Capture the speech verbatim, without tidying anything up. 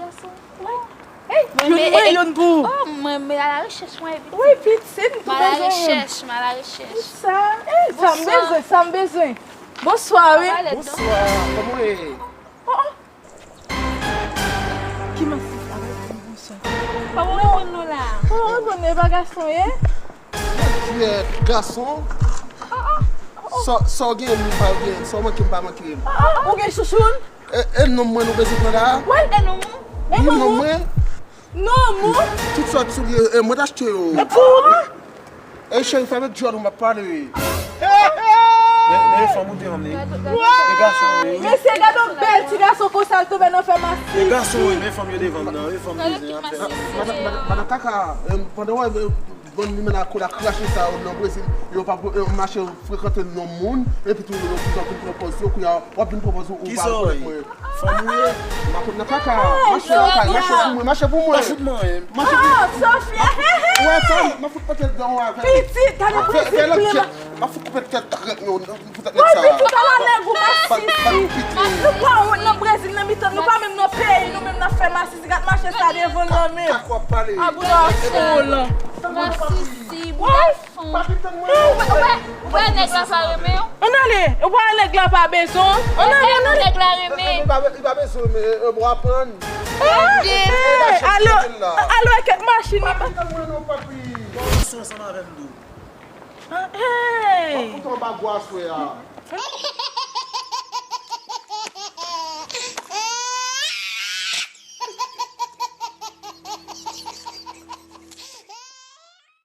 Wi. Ey, youn mwen, youn pou ou. Oh, mwen, mwen a la rechèch, mwen, epi. Wi, pitit, m tou bezwen youn. Mwen a la rechèch, mwen a la rechèch. Sa, ey, sa m bezwen, sa m bezwen. Bonswa, wi. Bonswa, kòman w ye? Oh, oh. Ki masis avèk yon bonswa. Kòman w konn nou la? Kòman w konn nou, e pa gason ye? Mon Dieu, gason. Sa, sa w gen, m pa gen. Sa w manke, m pa manke. Ou gen chouchoun? E, e nonm mwen nou bezwen pran la? Wi, e nonm ou. E nonm ou. Nonm ou? Tout sa w sou li, e mwen t achte yo. E pou ou? Ey, cheri, fèmen djòl ou, m ap pale. Men, men fanm ou te vann li. E gason, wi. Mesye, gade yon bèl ti gason konsa, l tonbe nan fè masis. E gason, wi, men fanm yo te vann nan, wi, fanm yo te vann nan. Madan, madan, madan Kaka, em, pandan w wè, em, bann limena kola krache sa yo nan Brezil, yo pa, yo mache frekante nonm moun, epi tou yo toujou ap vin pran pòz yo, kounye a, w ap vin pran pòz ou, ou pa rekonèt mwen. Fanm ou ye? M pa konn nan kaka. Mache lakay, mache pou mwen, mache pou mwen. Pa fout mwen. Mache pou mwen. Oh, Sofia, he, he. Ou wè sa, m ap fout pete dan w avè. Pitit, gade prensip li. M ap fout koupe tèt trèt nou, m fout tèt nèg sa. Pitit, ala nèg ou masisi. Nou pa wont nan Brezil, nan mitan, nou pa menm nan peyi nou, menm n ap fè masisi, gad mache sa devan nan men. Kaka w ap pale. A bouda foul. Masisi, bouda. Papi, tann mwen. Ou wè, ou wè, ou wè nèg la pa renmen w? Ann ale, ou wè nèg la pa bezwen w? Ann ale, ann ale. Nèg la renmen. Li pa, li pa bezwen renmen, e, bon, aprann. Alo, alo, e kèk machin li pa. Papi, tann mwen non, papi. Bon, ou sou ansanm avè m tou. Hey! Ou tonbe anba gwa aswè a.